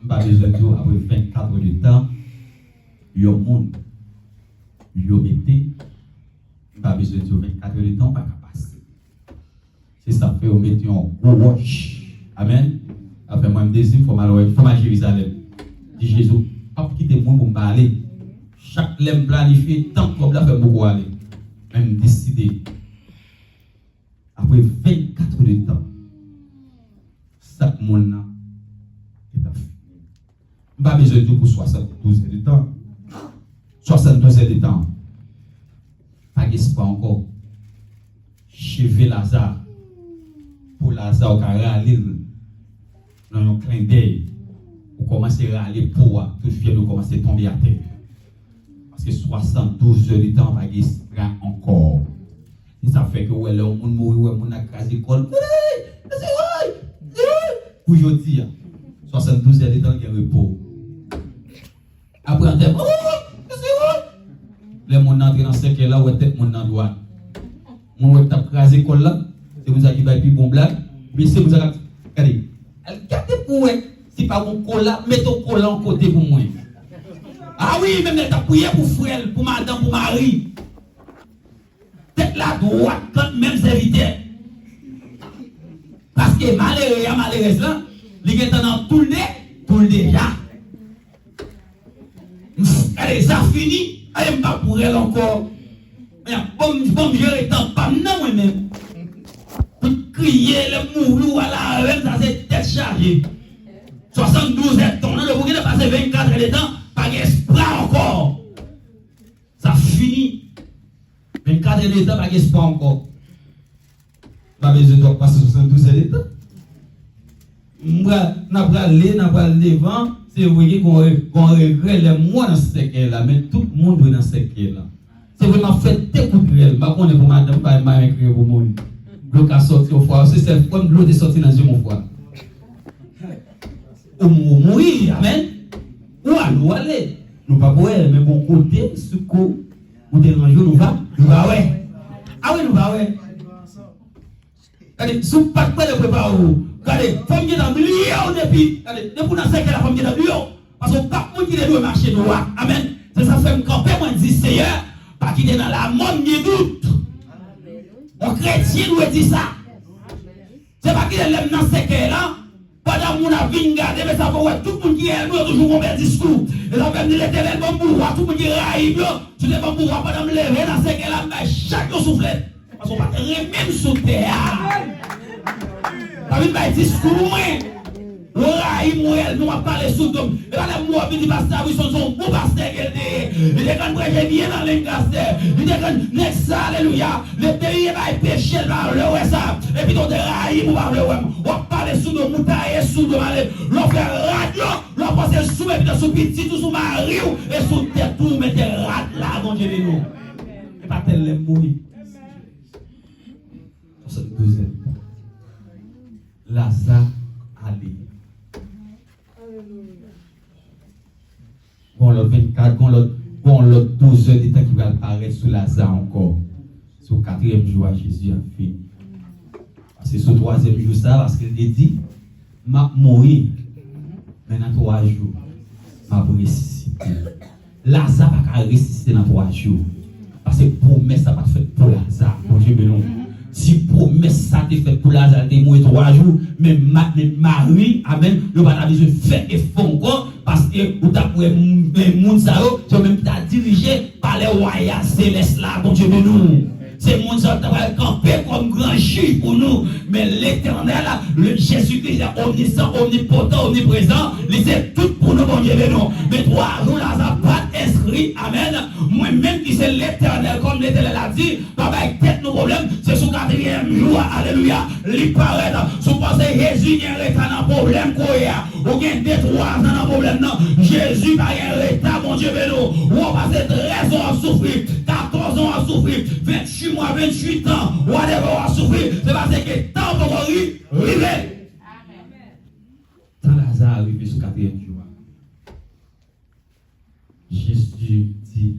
M pa bezwen di w, apre vennkat è de tan, yon moun yo mete, m pa bezwen di w vennkat è de tan, ou pa ka pase. Se sa k fè yo mete yon gwo wòch. Amèn. Sa fè mwen m dezi, fò m al wè, fò m al Jerizalèm. Di Jezi, ou p ap kite mwen pou m pa ale. Chak lè m planifye, tan kòb la fè m poko ale. Men m deside. Apre vennkat è de tan, sa k moun nan te ta fini. M pa bezwen di w pou swasanndouz è de tan. Swasanndouz è de tan. Pa gen espwa ankò. Cheve Laza, po Laza, ou ka rale l nan yon klendèy. Ou kòmanse rale po a, tout fyèl yo kòmanse tonbe atè. Paske swasanndouz è de tan pa gen espwa ankò. Se sa fè ke w wè lè yon moun mouri, w wè moun nan kraze kò l. Woy! Mesye, woy! Woy! Pou jodi a, swasanndouz è de tan gen repo. Apre antèman, woy! Mesye, woy! Lè moun nan antre nan sèkèy la, w wè tèt moun nan dwat. Moun wè k t ap kraze kò l la, se moun sa ki bay pi bon blag, men se moun sa k ap, gade, al gade pou w wè si pa gon kola, mete yon kola yon kote pou mwen. A wi, menm lè l t ap priye pou frè l, pou madanm, pou mari. Tèt la dwat kont menm sèvitè. Paske malere a, malerèz la, li gentan nan tou l de, tou l deja. Gade, sa fini, ale m pa pou rèl ankò. Men, bon, bon, m jere tan pa m nan mwen menm. Pou kriye, lè m mouri, w al avè m, sa se tèt chaje. Swasanndouz èdtan, nan depi w gentan pase vennkat èdtan, pa gen espwa ankò. Sa fini. Vennkat èdtan, pa gen espwa ankò. Pa bezwen twò pase swasanndouz èdtan. M pral, n ap prale, n ap pral devan. Se vre gen gon re-, gon regrè lè m wè nan sèkèy la, men tout moun dwe nan sèkèy la. Se vre m ap fè de kout rèl, m pa konnen pou madanm, m pa, m pa renmen kriye pou moun. Dlo ka sòti yon fwa, se sèl fwa m dlo te sòti nan je m yon fwa. Ou mou-, mouri, amèn. Ou ale, ou ale. Nou p ap wè, men gon kote, sou kou, ou te ranje, nou va, nou va wè. A wi, nou va wè. Gade, si w pa t prale prepare w, gade, fò m gentan bliye w depi, gade, depi w nan sèkèy la, fò m gentan bliye w. Paske w p ap moun ki te dwe mache dwat. Amèn. Se sa fè m kanpe, mwen di, Seyè, pa kite nan lamò m gen dout. Yon kretyen dwe di sa. Se pa kite lè m nan sèkèy la, pandan moun ap vin gade, men sa fè w wè tout moun ki dèyè nou yo toujou gon bèl diskou. E sa fè m di, Letènèl, ban m pouvwa, tout moun ki rayi m yo, si w te ban m pouvwa pandan m leve nan sèkèy la, m bay chak yon souflèt. Paske w pa t renmen m sou tè a. Pa vin bay diskou pou mwen. Ou rayi m, ou ènmi m, w ap pale sou do m. E pa lè m wè w vin di pastè Wilson se yon bon pastè ke l te ye. Li te konn preche byen nan Lancaster. Li te konn nèg sa, alelouya. Li te ye bay peche, l pa vle wè sa. Epi tou w te rayi m, ou pa vle wè m. W ap pale sou do m, ou taye sou do m ale. Lè w fè rad yo, lè w pase sou, epi te sou pitit ou, sou mari w, e sou tèt ou, ou mete rad la, Bondye beni w. E pa tèl lè m mouri. Sòt douz èdtan. Laza ale. Gon lòt vennkat, gon lòt, gon lòt douz èdtan ki pral parèt sou Laza ankò. Sou katriyèm jou a, Jezi ap vini. Paske sou twazyèm jou sa, paske l te di, m ap mouri, men nan twa jou, m ap resisite. Laza pa ka resisite nan twa jou. Paske pwomès la pa t fèt pou Laza. Bondye beni w. Si pwomès sa te fèt pou Laza, li te mouri twa jou, men Ma-, men Mari, amèn, yo pa ta bezwen fè efò ankò, paske ou t ap wè m-, men moun sa yo, se yo menm ki ta dirije palè wayal selès la, Bondye beni w. Se moun sa yo t ap kanpe kòm gran jij pou nou. Men Letènèl, le Jezikri, lè omnisan, omnipotan, omniprezan, li se tout pou nou, Bondye beni w. Men twa jou Laza pa t enskri, amèn. Mwen menm ki se Letènèl, kòm Letènèl la di, pa bay tèt nou pwoblèm, se sou katriyèm jou a, alelouya, li parèt. Si w panse Jezi gen reta nan pwoblèm ke w ye a, ou gen de twa zan nan pwoblèm nan, Jezi pa gen reta, Bondye beni w. Ou pase trèz an w ap soufri, katòz an w ap soufri, venntuit mwa, venntuit an, whatever w ap soufri, se paske tan poko ri-, rive. Tan Laza rive sou katriyèm jou a, Jezi di,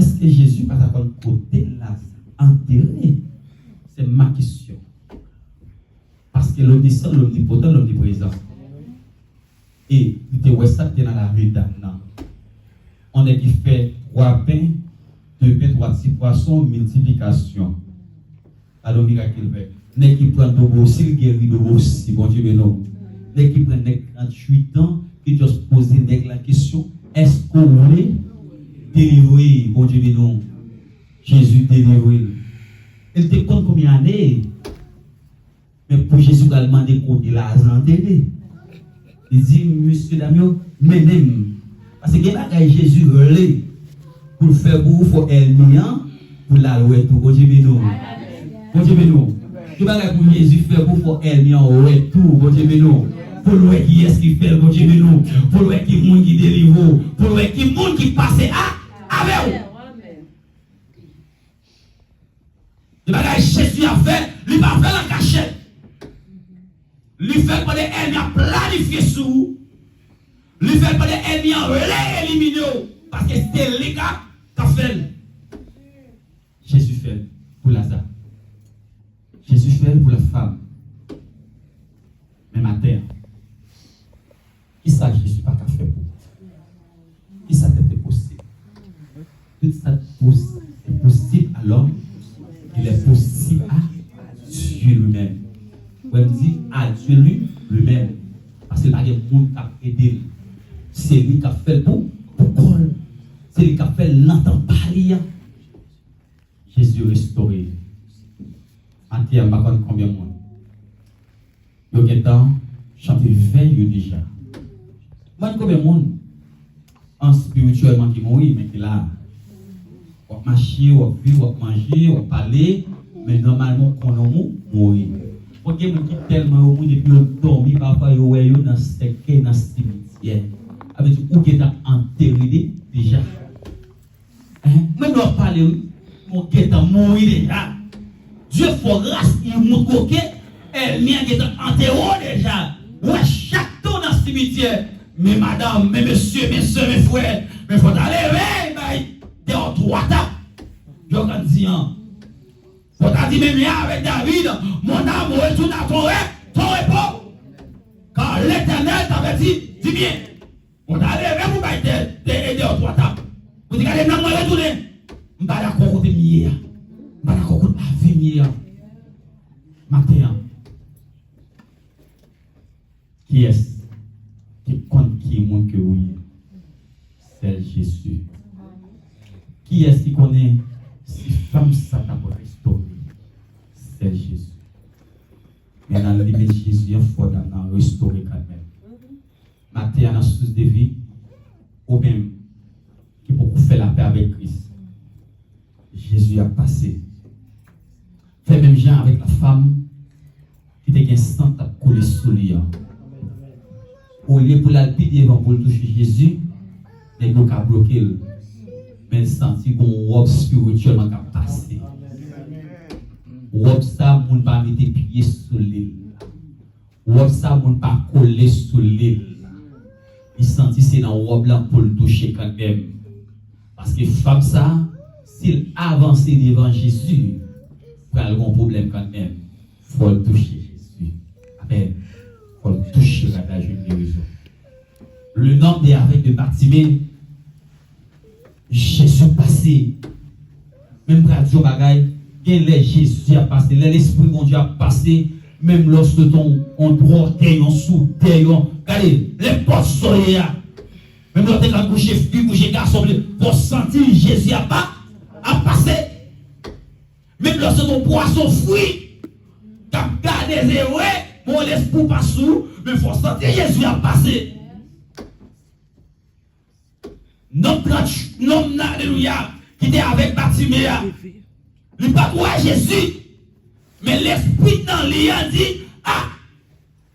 èske Jezi pa ta konn kote Laza antere? Se ma kesyon. Paske lomnisan, lomnipotan, lomniprezan. E li te wè sa k te nan lavi dam nan. On nèg ki fè twa pen, de pen, twa ti pwason, miltiplikasyon. Gade yon mirak ke l fè. Nèg ki pran dobo, si l geri dobo, si Bondye beni w. Nèg ki pran nèg tranntuit an, ki just poze nèg la kesyon, èske w vle delivre? Bondye beni w. Jezi delivre l. E l te konn konbyen ane? Men pou Jezi pral mande kote Laza antere. Li di, mesye dam yo, mennen m. Paske gen bagay Jezi vle pou l fè pou ou, fò ènmi an, pou l al wè tou. Bondye beni w. Bondye beni w. Gen bagay pou Jezi fè pou ou, fò ènmi an wè tou. Bondye beni w. Pou l wè kiyès ki fè l. Bondye beni w. Pou l wè ki moun ki delivre w. Pou l wè ki moun ki pase a, avè w. De bagay Jezi ap fè, li pa fè l an kachèt. Li fè l pandan ènmi an planifye sou ou. Li fè l pandan ènmi an vle elimine w. Paske se li k ap, k ap fè l. Jezi fè l pou Laza. Jezi fè l pou la fam. Men maten an, kisa Jezi pa ka fè pou ou? Kisa k te posib? Tout sa ki pos-, est possible à l'homme, il est possible à Dieu lui-même. Wè m di, à Dieu lui, lui-même. Paske pa gen moun k ap ede l. Se li k ap fè l pou, pou kò l. Se li k ap fè l nan tan pa li an. Jezi restore. Maten an, m pa konn konbyen moun yo gentan chante vèy yo deja. M pa konn konbyen moun an espirityèlman ki mouri, men ki la. W ap mache, w ap viv, w ap manje, w ap pale, men nòmalman w konnen w mou-, mouri. Fòk gen moun ki tèlman yo mouri depi yo dòmi, pafwa yo wè yo nan sèkèy, nan simityè. Sa vle di ou gentan antere de-, deja. Hein? Menm lè w ap pale, wi. Ou gentan mouri deja. Dye fè w gras, li montre w ke ènmi an gentan antere w deja. Ou wè chak tan w nan simityè. Men madanm, men mesye, men sè, men frè, men fò w ta leve, bay dèyè w twa tap. Jan w konn di an. Fò w ta di menm jan avèk David, mon âme, retourne à ton ré-, ton repos. Car l'Éternel t'avertit du bien. Bon, ta leve pou bay de, de, de, de twa tap. Pou di gade nanm mwen retounen. M pa dakò kote m ye a. M pa dakò kote lavi m ye a. Maten an. Kiyès ki konn ki moun ke ou ye? Sèl Jezi. Kiyès ki konnen si fanm sa t ap restore? Sèl Jezi. Men nan limit Jezi an, fò dam nan restore kanmenm. Maten an nan sous de vi, ou menm ki poko fè lapè avèk Kris, Jezi ap pase. Fè menm jan avèk la fam ki te gen san k t ap koule sou li an. Olye pou l al pi devan pou l touche Jezi, nèg yo ka bloke l. Men l santi gon wòb espirityèlman k ap pase. Wòb sa, moun pa mete pye sou li. Wòb sa, moun pa kole sou li. Li santi se nan wòb lan pou l touche kanmenm. Paske fanm sa, si l avanse devan Jezi, pral gon pwoblèm kanmenm. Fò l touche Jezi. Amèn. Fò l touche rad la, jwenn gerizon. Le nom de avèg de Batimé, Jezi pase. Men m pral di yon bagay, Gen lè Jezi ap pase, lè Lespri Bondye ap pase, menm lè w sot on, on dwòtè, yon soudè, yon, gade, nenpòt sa w ye a. Menm lè w te ka kouche fi, kouche gason, fò w santi Jezi ap pa, ap pase. Menm lè w sot on pwason fri, k ap gade zye w, bon, lespri w pa sou, men fò w santi Jezi ap pase. Nonm trant, nonm nan, alelouya, ki te avèk Batime a, li pa t wè Jezi, men lespri nan li a di, a,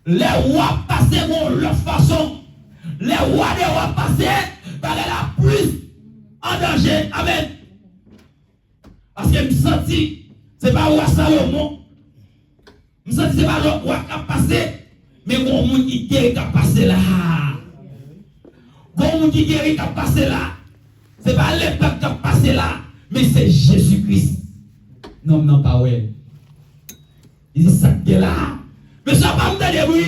lè wa pase gon lòt fason, lè wa dè wa pase, bagay la plis an danje. Amèn. Paske m santi se pa wa Salomon. M santi se pa lòt wa k ap pase, men gon moun ki geri k ap pase la. Gon moun ki geri k ap pase la. Se pa lepèk k ap pase la, men se Jezi Kris. Nonm nan pa wè. Li di sa k gen la. Men sa pa m tande bri.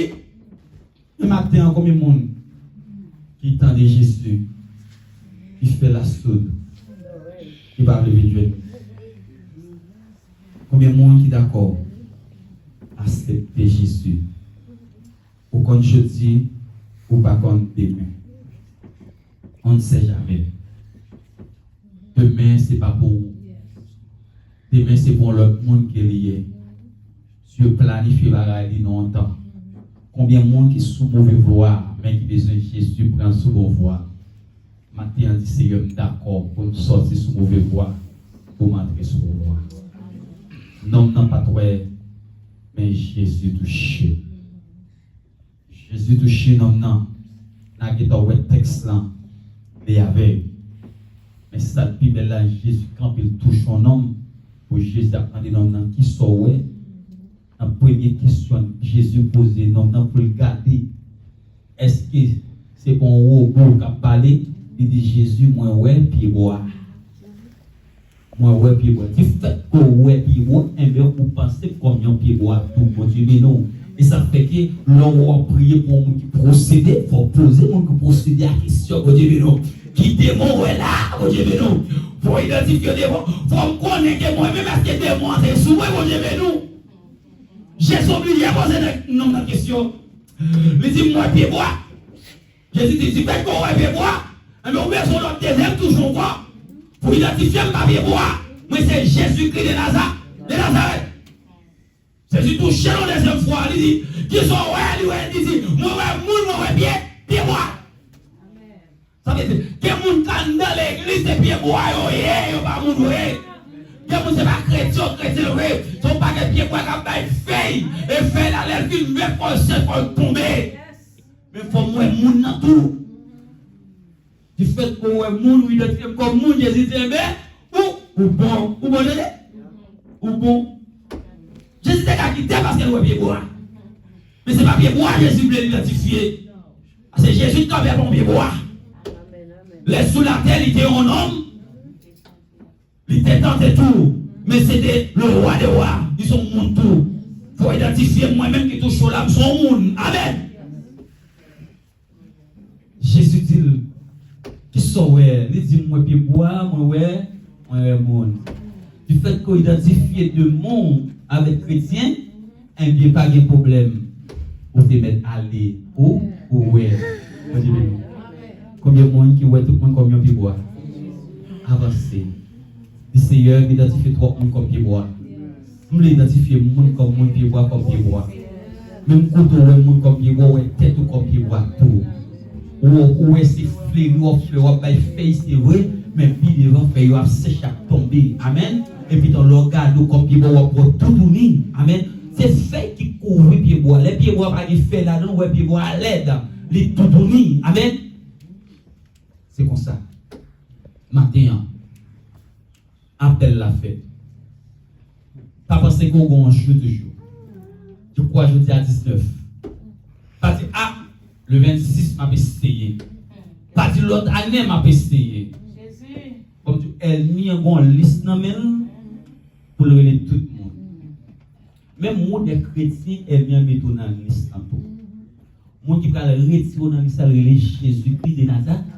Men maten an, konbyen moun ki tande Jezi, ki fè lasoud, ki pa vle vin jwenn li? Konbyen moun ki dakò aksepte Jezi? Ou konn jodi, ou pa konn demen. On ne sait jamais. Demen, se pa pou ou. Demen, se pou yon lòt moun ke li ye. Dye planifye bagay li nan yon tan. Konbyen moun ki sou move vwa, men ki bezwen Jezi pran sou bon vwa? Maten an di, Seyè, m dakò pou m sòti sou move vwa, pou m antre sou bon vwa. Nonm nan pa t wè, men Jezi touche l. Jezi touche nonm nan. N a gentan wè tèks lan, li avèg. Men sa k pi bèl la, Jezi kanpe, l touche yon nonm. Pou Jezi ap mande nonm nan, kisa w wè? Nan premye kesyon Jezi poze nonm nan pou l gade, èske se pa yon wobo k ap pale? Li di, Jezi, mwen wè pyebwa. Mwen wè pyebwa. Difèt ke w wè pyebwa, enben, ou panse kòm yon pyebwa tou. Bondye beni w. E sa fè ke lè w ap priye pou yon moun ki posede, fò w poze moun ki posede a kesyon. Bondye beni w. Ki demon w wè la? Bondye beni w. Fò w idantifye demon. Fò m konnen ke mwen menm, èske demon an te sou mwen? Bondye beni w. Jezi oblije poze nèg, nonm nan kesyon. Li di, m wè pyebwa. Jezi di, difèt ke w wè pyebwa, enben, ou bezwen yon lòt dezyèm touche ankò pou idantifye m pa pyebwa. Mwen se Jezikri de Naza-, de Nazarèt. Jezi touche l yon dezyèm fwa, li di, kisa w wè? Li wè, li di, mwen wè moun, mwen wè pye, pyebwa. Sa vle di, gen moun k anndan legliz, se pyebwa yo ye, yo pa moun vre. Gen moun se pa kretyen, kretyen vre. Se yon pakèt pyebwa k ap bay fèy. E fèy la, lè l fin vèt, fò l sèch, fò l tonbe. Men fò m wè moun nan tou. Difèt ke w wè moun, ou idantifye m kòm moun, Jezi di, enben, ou, ou bon. Ou bon, tande? Ou bon. Jezi te ka kite l paske l wè pyebwa. Men se pa pyebwa Jezi vle l idantifye. Se Jezi ki kanpe avan pyebwa. Lè sou latè, li te yon nonm. Li te tante tou. Men se te le roi des rois. Li se yon moun tou. Fò w idantifye m, mwen menm ki touche w la, m se yon moun. Amèn. Jezi di l, kisa w wè? Li di, m wè pyebwa, mwen wè, mwen wè moun. Difèt ke w idantifye demon avèk kretyen, enben, pa gen pwoblèm. Ou te mèt ale. Ou, ou wè. Bondye beni w. Konbyen moun ki wè tout moun kòm yon pyebwa? Avanse. Di, Seyè, m idantifye twòp moun kòm pyebwa. M vle idantifye moun kòm moun, pyebwa kòm pyebwa. Menm kote w wè moun kòm pyebwa, w wè tèt ou kòm pyebwa tou. Ou, ou wè se fleri w ap fè, w ap bay fèy, se vre, men pi devan fèy yo ap sèch, ap tonbe. Amèn. Epi tou, lè w gade w kòm pyebwa, w ap wè toutouni. Amèn. Se fèy ki kouvri pyebwa. Lè pyebwa pa gen fèy ladan l, w wè pyebwa a lèd. Li toutouni. Amèn. Se konsa. Maten an, apèl la fèt. Pa panse ke w gen yon jou toujou. Je crois jodi a diznèf. Pa di, a, le vennsis, m ap eseye. Pa di lòt ane, m ap eseye. Kòm di, ènmi an gen yon lis nan men l pou l rele tout moun. Menm ou de kretyen, ènmi an mete w nan lis lan tou. Moun ki pral retire w nan lis la, l rele Jezikri de Nazarèt.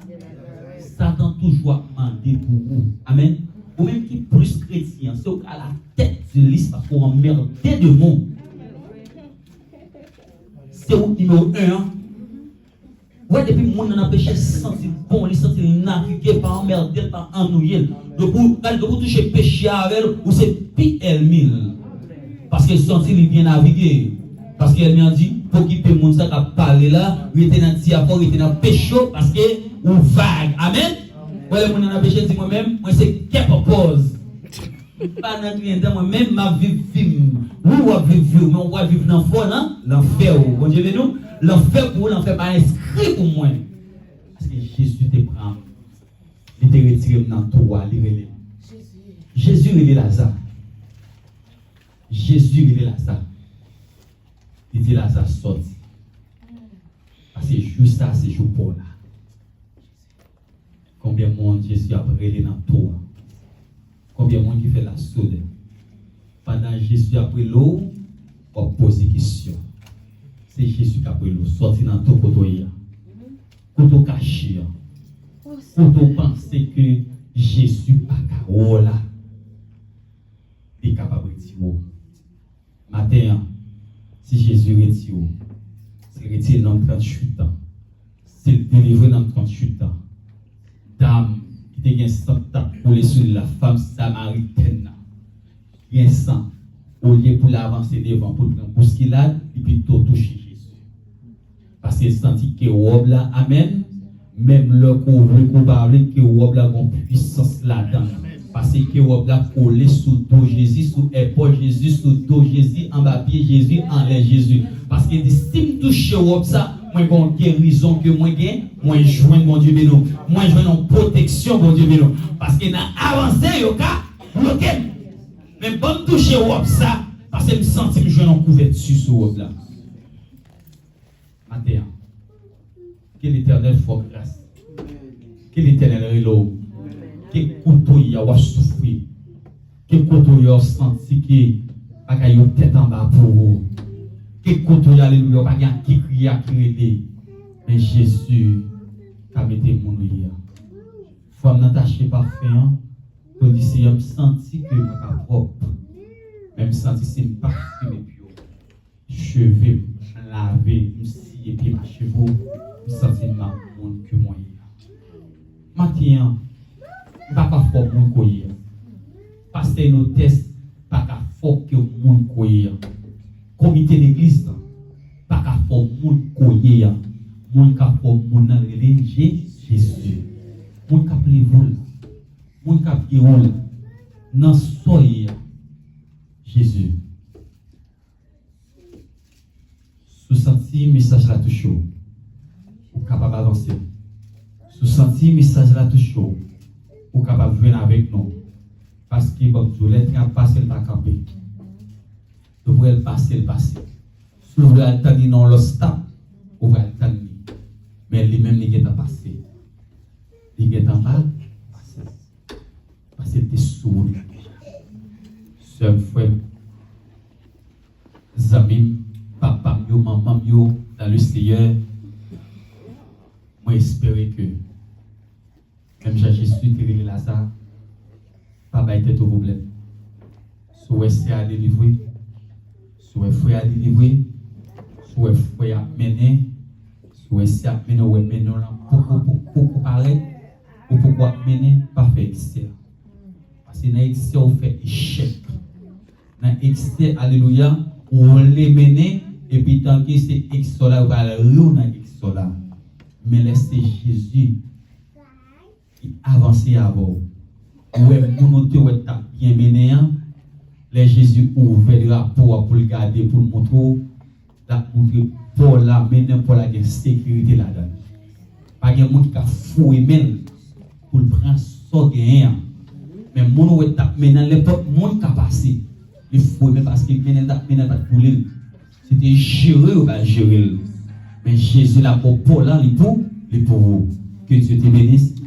Satan toujou ap mande pou ou. Amèn. Ou menm ki plis kretyen, se ou k alatèt lis paske w anmède demon. Se wout nimewo en an. Ou wè, depi moun nan nan peche, li santi l bon, li santi l navige, pa anmède l, pa annwiye l. Donk ou, gade, donk ou touche peche a avè l, ou se pi ènmi l. Paske l santi li byen navige. Paske ènmi an di, pa okipe moun sa k ap pale la, rete nan ti afè w, rete nan peche w, paske ou vag. Amèn? Ou wè lè moun nan nan peche, l di, mwen menm, mwen se kè pòpòz. M pa nan griyen dan, mwen menm, m ap viv vi m. Wi, w ap viv vi w, men w pral viv lanfè w, lan-, lanfè w. Bondye beni w. Lanfè pou ou, lanfè pa enskri pou mwen. Paske Jezi te pran m. Li te retire m nan tou a, li rele m. Jezi rele Laza. Jezi rele Laza. Li di, Laza, sòti. Paske jou sa, se jou pa w la. Konbyen moun Jezi ap rele nan tou a? Konbyen moun ki fè lasoudè? Pandan Jezi ap rele w, w ap poze kesyon. Se Jezi k ap rele w. Sòti nan tou kote w ye a. Kote w kache a. Kote w panse ke Jezi pa ka wè w la. Li kapab retire w. Maten an, si Jezi retire w, si l retire nonm tranntuit an, si l delivre nonm tranntuit an, dam ki te gen san k t ap koule sou li la, fanm samaritèn nan, gen san, olye pou l avanse devan pou l pran bouskilad, li pito touche Jezi. Paske l santi ke wòb la, amèn, menm lè ke w vle, ke w pa vle, ke wòb la gon pwisans ladan l. Paske ke wòb la kole sou do Jezi, sou èpòl Jezi, sou do Jezi, anba pye Jezi, anlè Jezi. Paske l di, si m touche wòb sa, mwen gon gerizon ke mwen gen, mwen jwenn, Bondye beni w. Mwen jwenn yon pwoteksyon, Bondye beni w. Paske nan avanse, yo ka bloke m. Men ban m touche wòb sa, paske m santi m jwenn yon kouvèti sou wòb la. Maten an, ke Letènèl fè w gras. Ke Letènèl rele w. Ke kote w ye a, w ap soufri. Ke kote w ye a, w santi ke bagay yo tèt anba pou ou. Ke kote w ye a, alelouya, w pa gen ak ki kriye, ak ki rele. Men Jezi ka mete moun ou ye a. Fwa m nan tache pafen an, pou l di, Seyè, m santi ke m pa ka pwòp. Men m santi si m pa fime pye w, cheve m, m lave, m siye pye m a cheve w, m santi m ap moun ke mwen ye a. Maten an, m pa ka fè w moun ke w ye a. Pastè Enotes pa ka fè w ke moun ke w ye a. Komite legliz lan pa ka fè w moun ke w ye a. Moun k ap fè w moun nan rele Je-, Jezi. Moun k ap leve w la. Moun k ap geri w la. Nan sa w ye a. Jezi. Si w santi mesaj la touche w, ou kapab avanse. Si w santi mesaj la touche w, ou kapab jwenn avèk nou. Paske, ban m di w, lè tren ap pase, l pa kanpe. Ou wè l pase, l pase. Si w vle al tann li nan yon lòt stop, ou pral tann li. Men li menm, li gentan pase. Li gentan pa-, pase. Paske l te sou wout la deja. Sè m, frè m, zanmi m, papa m yo, manman m yo, dans le Seigneur, mwen espere ke menm jan Jezi te rele Laza, pa bay tèt ou pwoblèm. Si w wè sè a delivre, si w wè frè a delivre, si w wè frè a ap mennen, si w wè sè a ap mennen, w wè mennen w lan poko, poko, poko parèt, ou poko ap mennen, pa fè eksè. Paske nan eksè ou fè echèk. Nan eksè, alelouya, ou vle mennen, epi tanke se eksè w la, yo pral ri w nan eksè w la. Men lè se Jezi ki avanse avè w. Ou wè moun ou te wè t ap byen mennen an, lè Jezi ouvè drapo a pou l gade, pou l montre w, l ap montre pò la, mennen pò la gen sekirite ladan l. Pa gen moun ki ka foure men l pou l pran sa w genyen an. Men moun ou wè t ap mennen an, nenpòt moun ka pase, li foure men paske mennen l t ap mennen an pa t pou li. Se te jere yo pral jere l. Men Jezi la pran pò la, li pou, li pou ou. Que Dieu te bénisse.